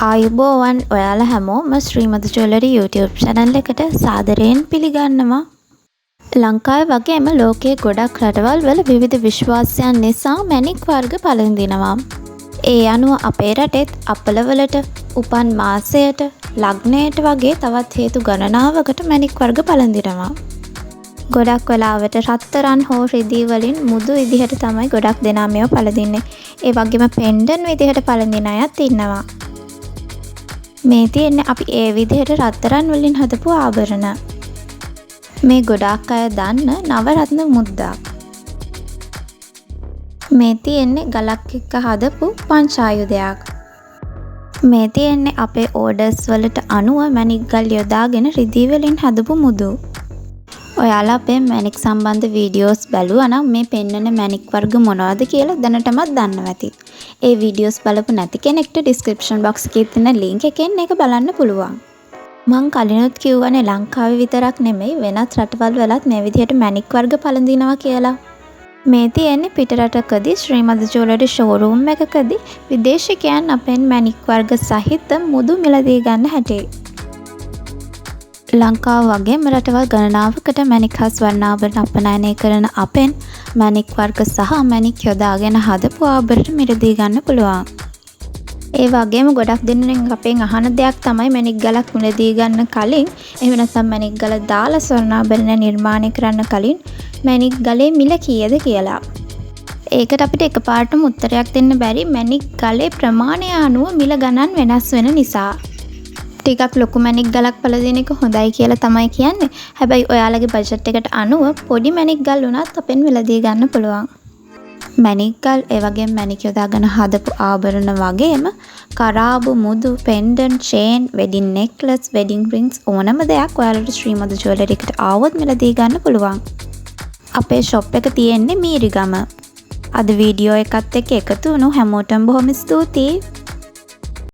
ආයුබෝවන්, ඔයාලා හැමෝම ශ්‍රීමද ජුවලරි YouTube channel එකට සාදරයෙන් පිළිගන්නවා. ලංකාවේ වගේම ලෝකයේ ගොඩක් රටවල් වල විවිධ විශ්වාසයන් නිසා මැණික් වර්ග පළඳිනවා. ඒ අනුව අපේ රටෙත් අපලවලට, උපන් මාසයට, ලග්නයට වගේ තවත් හේතු ගණනාවකට මැණික් වර්ග පළඳිනවා. ගොඩක් වෙලාවට රත්තරන් හෝ රිදී වලින් මුදු විදිහට තමයි ගොඩක් දෙනා මේවා පළඳින්නේ. ඒ වගේම පෙන්ඩන් විදිහට පළඳින අයත් ඉන්නවා. මේ තියෙන්නේ අපි ඒ විදිහට රත්තරන් වලින් හදපු ආභරණ. මේ ගොඩාක් අය දන්න නවරත්න මුද්දක්. මේ තියෙන්නේ ගලක් එක්ක හදපු පංචායුධයක්. මේ තියෙන්නේ අපේ ඕඩර්ස් වලට අනුව මැණික් ගල් යොදාගෙන රිදී වලින් හදපු මුදු. ඔයාලා අපේ මැණික් සම්බන්ධ වීඩියෝස් බැලුවා නම් මේ පෙන්නන මැණික් වර්ග මොනවද කියලා දැනටමත් දන්නවා ඇති. ඒ වීඩියෝස් බලපු නැති කෙනෙක්ට ඩිස්ක්‍රිප්ෂන් බොක්ස් එකේ තියෙන ලින්ක් එකෙන් ඒක බලන්න පුළුවන්. මං කලිනුත් කිව්වනේ ලංකාවේ විතරක් නෙමෙයි වෙනත් රටවල් වලත් මේ විදිහට මැණික් වර්ග පළඳිනවා කියලා. මේ තියෙන්නේ පිටරටකදී ශ්‍රීමද ජුවලරි ෂෝරූම් එකකදී විදේශිකයන් අපෙන් මැණික් වර්ග සහිත මුදු මිලදී ගන්න හැටි. ලංකාව වගේම රටවල් ගණනාවකට මැණික් හා ස්වර්ණාභරණ අපනයනය කරන අපෙන් මැණික් වර්ග සහ මැණික් යොදාගෙන හදපු ආභරණ මිලදී ගන්න පුළුවන්. ඒ වගේම ගොඩක් දෙනෙක් අපෙන් අහන දෙයක් තමයි මැණික් ගලක් මිලදී ගන්න කලින්, එහෙම නැත්නම් මැණික් ගල දාලා ස්වර්ණාභරණ නිර්මාණය කරන්න කලින් මැණික් ගලේ මිල කීයද කියලා. ඒකට අපිට එකපාරටම උත්තරයක් දෙන්න බැරි, මැණික් ගලේ ප්‍රමාණය අනුව මිල ගණන් වෙනස් වෙන නිසා. ටිකක් ලොකු මැණික් ගලක් පළඳින එක හොඳයි කියලා තමයි කියන්නේ. හැබැයි ඔයාලගේ බජට් එකට අනුව පොඩි මැණික් ගල් වුණත් අපෙන් මිලදී ගන්න පුළුවන්. මැණික් ගල්, ඒ වගේම මැණික් යොදාගෙන හදපු ආභරණ වගේම කරාබු, මුදු, pendant, chain, wedding necklace, wedding rings ඕනම දෙයක් ඔයාලට ශ්‍රීමද ජුවලරි එකට ආවොත් මිලදී ගන්න පුළුවන්. අපේ ෂොප් එක තියෙන්නේ මීරිගම. අද වීඩියෝ එකත් එක්ක එකතු වුණු හැමෝටම බොහොම ස්තුතියි.